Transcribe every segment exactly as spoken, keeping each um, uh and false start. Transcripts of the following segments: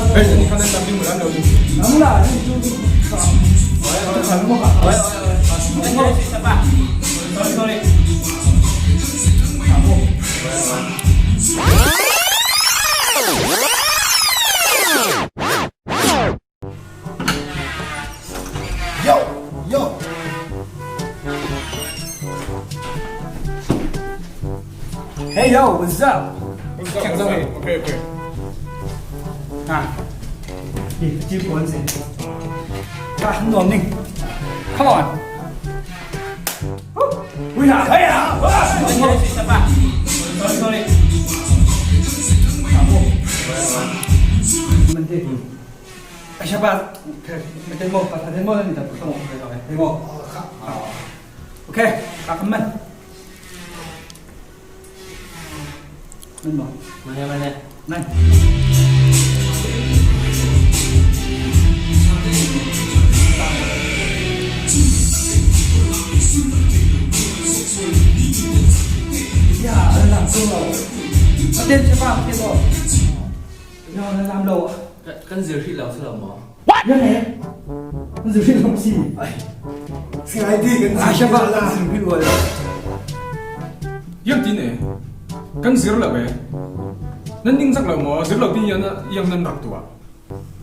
Hey, ni kanan tapi mulan lo. Kamu lah, ni tu tu. Sorry, sorry. Yo, yo. Hey yo, what's up? What's up? What's up? Okay, okay. Ah. Hey, keep on saying. Ah, no, Ning. Come on. Woo. We are here. Sorry, sorry. Ay, siya pa. May demo, pa, demo lang dito. Gusto mo, demo, demo. Okay, kakaman. Ano mo? Mali, mali. Nan. Ya, ano lang, gusto mo? Attention pa, attention. Ino na lam lo. Kan, kan zir hri lo sa lo mo? What? Yan eh. Kan zir hri lo si. Ay. Si I D kan zir hri lo. Yan tin eh. Kan zir lo eh. Nan ding zak lo mo, zir lo tin yan, yan nan rak tua.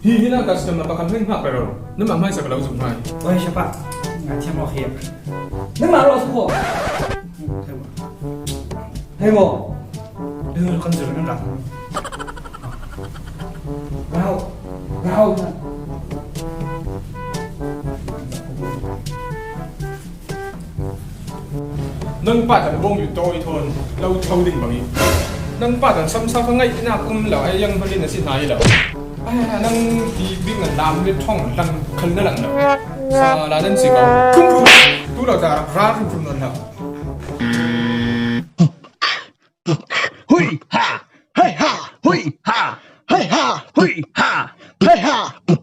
Hi hi na customer pa kan heng hak lo. Nan ma mai sa lo zuk mai. Oi, siapa? Ngat siapa hak. Nan ma lo suko. Hei mo. Hei mo, kan zir nan rak. Rau. Rau. Nang pa tan bong yu to i thon. Lo tho ding bang i. Nang pa tan sam sa ka ngai na kum lo ai yang bali na si nai lo. Ai nang ti bing na lam le thong lang khal na lang lo. Sa la nan si ko. Kum kum. Tu lo ta ra kum kum non lo.